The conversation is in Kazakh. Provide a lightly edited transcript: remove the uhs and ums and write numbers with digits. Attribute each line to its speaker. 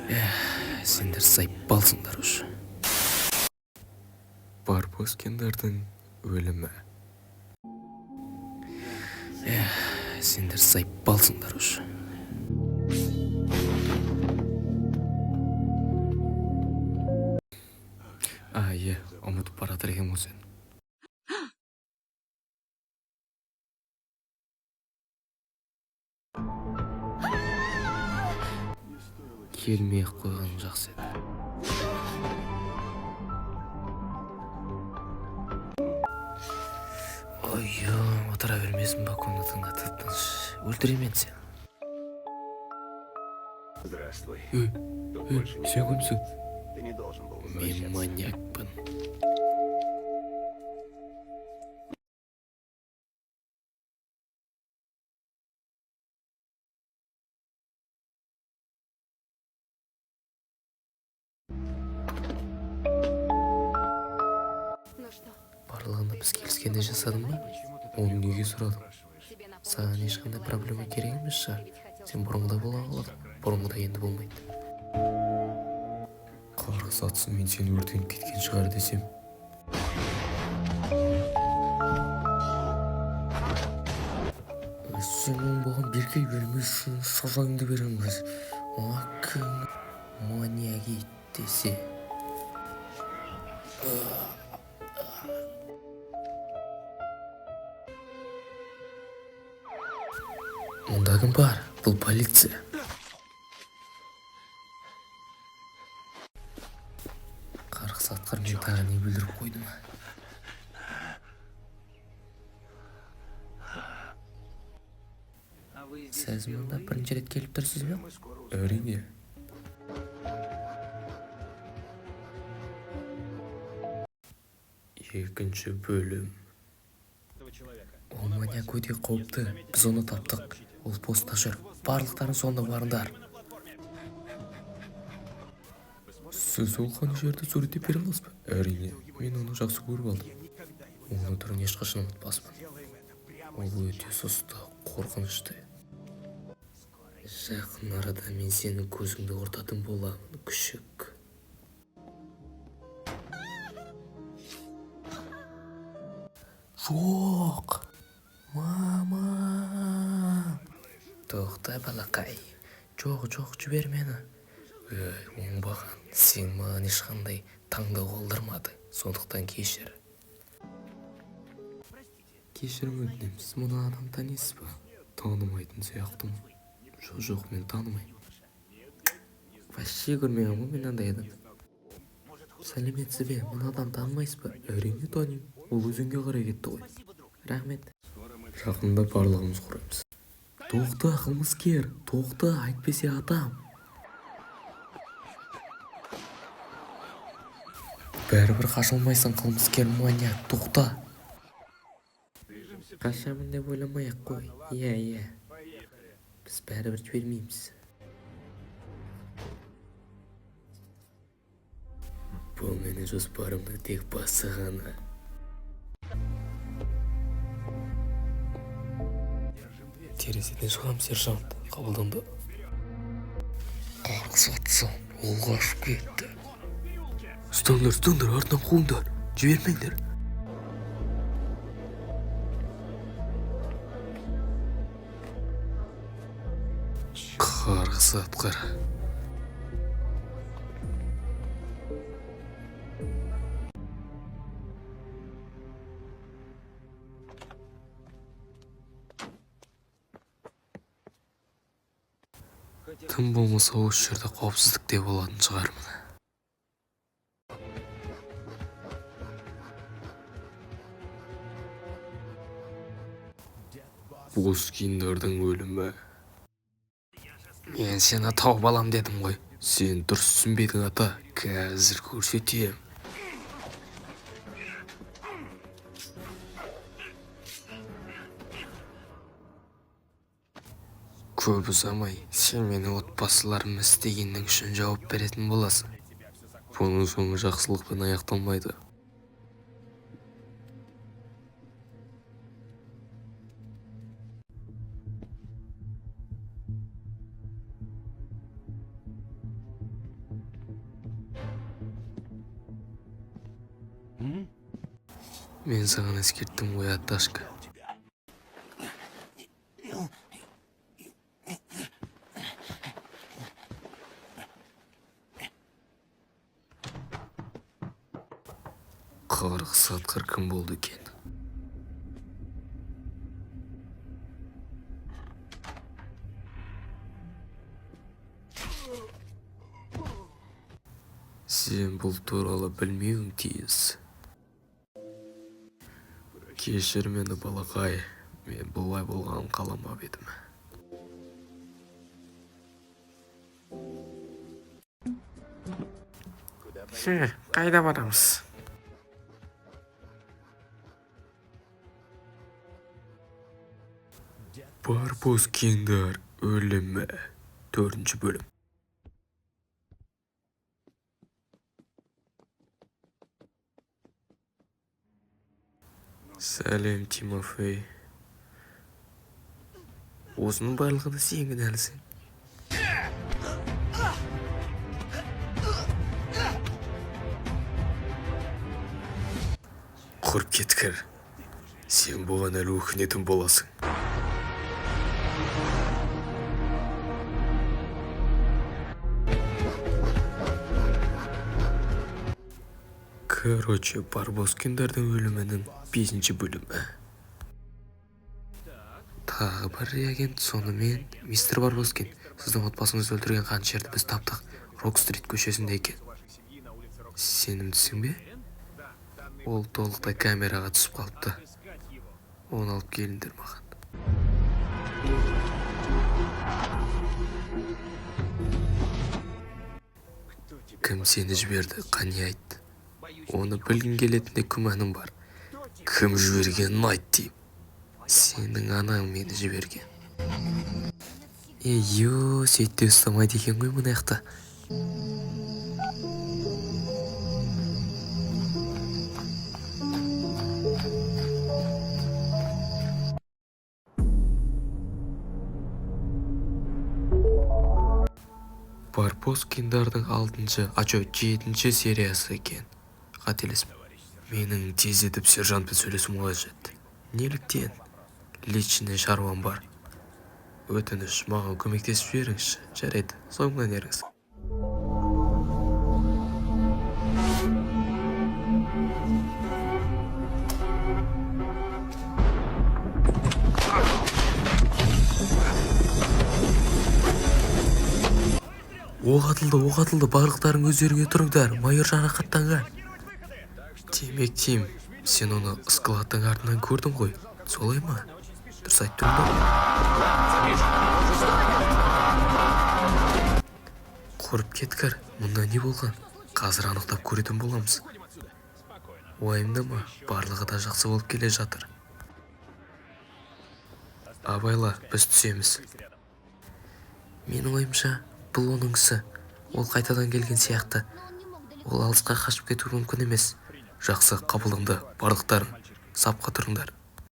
Speaker 1: Сендер сайпалсыңдар уже.
Speaker 2: Барбоскиндардың өлімі.
Speaker 1: Сендер сайпалсыңдар уже.
Speaker 2: А, иә, ұмытып бара жатыр екенмін ғой сені.
Speaker 1: Келмей-ақ қойғаның жақсы еді. Ой, отыра бермесін ба комнатаңда тып-тыныш. Өлтіремін енді сені.
Speaker 3: Здравствуй.
Speaker 2: Ей,
Speaker 3: Тут
Speaker 2: ей,
Speaker 3: больше
Speaker 2: сен
Speaker 3: никого.
Speaker 2: кімсің?
Speaker 3: Ты не должен был
Speaker 1: Мен
Speaker 3: возвращаться.
Speaker 1: маньякпын.
Speaker 4: Ну что,
Speaker 1: Барлығын біз келіскенде жасадың ба?
Speaker 2: Оны неге сұрадың?
Speaker 4: тебе на
Speaker 1: Саған
Speaker 4: помощь
Speaker 1: ешқандай
Speaker 4: это
Speaker 1: проблема
Speaker 4: половина
Speaker 1: керек емес
Speaker 4: Ты
Speaker 1: шығар.
Speaker 4: ведь хотел,
Speaker 1: Сен
Speaker 4: чтобы
Speaker 1: бұрынғыдай
Speaker 4: было
Speaker 1: бола
Speaker 4: раньше.
Speaker 1: қаладың. Бұрынғыдай енді болмайды.
Speaker 2: Қарғыс атсын, мен сені өртеніп кеткен шығар десем.
Speaker 1: Сен оңбаған белгі бермейсің, сазайыңды беремін қазір. Кім маньяк ит десе. Мұнда кім бар? Бұл полиция. Қарғыс атқыр, мен тағы не бүлдіріп қойдым? Сіз мұнда бірінші рет келіп тұрсыз ба?
Speaker 2: Әрине.
Speaker 1: Екінші бөлім. Ол маньяк өте қауіпті. Біз оны таптық. Ол постта жүр. Барлықтарың сонда барыңдар.
Speaker 2: Сіз ол қанішерді суреттеп бере аласыз ба? Әрине, мен оны жақсы көріп алдым.
Speaker 1: Оның түрін ешқашан ұмытпаспын. Ол өте сұсты, қорқынышты. Жақын арада мен сенің көзіңді құртатын боламын, күшік. Жоқ! Мама! Тоқта, балақай. Жоқ, жоқ, жібер мені. Ей, оңбаған, сен маған ешқандай таңдау қалдырмады. Сондықтан кешір.
Speaker 2: Кешірім өтінемін, сіз мына адамды танисыз ба? Танымайтын сияқтымын.
Speaker 1: Жоқ, жоқ, мен танымаймын. Вообще көрмеген ғой мен андай адамды. Сәлеметсіз бе, мына адамды танымайсыз ба?
Speaker 2: Әрине танимын. Ол өзенге қарай кетті ғой.
Speaker 1: Рахмет.
Speaker 2: Жақында барлығымыз құраймыз.
Speaker 1: Тоқта, қылмыскер, тоқта, әйтпесе атам. Бәрібір қаша алмайсың, қылмыскер маньяк, тоқта. Қашамын деп ойламай-ақ қой. Иә, иә. Біз бәрібір жібермейміз. Бұл менің жоспарымның тек басы ғана. Терезеден шығам, сержант. Қабылданды. Қарғыс атсам, ол қашып кетті. Ұстаңдар, ұстаңдар, артынан қуыңдар. Жібермеңдер. Қарғыс атқыр. Тым болмаса осы жерде қауіпсіздікте болатын шығармын.
Speaker 2: Боскиндардың өлімі.
Speaker 1: Мен сені тауып алам дедім ғой.
Speaker 2: Сен дұрыс түсінбедің, ата.
Speaker 1: Қазір көрсетем. Көп ұзамай, сен менің отбасыларым істегенің үшін жауап беретін боласың.
Speaker 2: Бұның соңы жақсылықпен аяқталмайды.
Speaker 1: Мен саған ескерттім ғой, аташка. 40 сатқыр кім болды екен? Сен бұл туралы білмеуің тиіс. Кешір мені, балақай. Мен бұлай болғанын қаламап едім.
Speaker 4: Ше, қайда барамыз?
Speaker 1: Барбоскиндар өлімі, төртінші бөлім. Сәлем, Тимофей. Осының барлығына сен кінәлісің. Құрып кеткір. Сен бұған әлі өкінетін боласың. Короче, Барбоскиндардың өлімінің бесінші бөлімі. Тағы бір реагент. Сонымен, мистер Барбоскин, сіздің отбасыңызды өлтірген қанішерді біз таптық. Рок-стрит көшесінде екен. Сенімдісің бе? Ол толықтай камераға түсіп қалыпты. Оны алып келіңдер маған. Кім сені жіберді, қане, айт. Оны білгің келетініне күмәнім бар. Кім жібергенін айт деймін. Сенің анаң мені жіберген. Ей, ё, сөйтте ұстамайды екен ғой мына жақта. Барбоскиндардың алтыншы, а чё, жетінші сериясы екен, қателеспе. Менің тездетіп сержантпен сөйлесуім қажет. Неліктен? Личный шаруам бар. Өтініш, маған көмектесіп жіберіңізші. Жарайды, соңымнан еріңіз. Оқ атылды, оқ атылды! Барлықтарың өздеріңе тұрыңдар, майор жарақаттанған. Демек, Тим, сен оны складтың артынан көрдің ғой, солай ма? Дұрыс айтып тұрмын ба? Құрып кеткір, мұнда не болған? Қазір анықтап көретін боламыз. Уайымдама, барлығы да жақсы болып келе жатыр. Абайла, біз түсеміз. Менің ойымша, бұл оның ісі. Ол қайтадан келген сияқты. Ол алысқа қашып кетуі мүмкін емес. Жақсы, қабылданды. Барлықтарың сапқа тұрыңдар.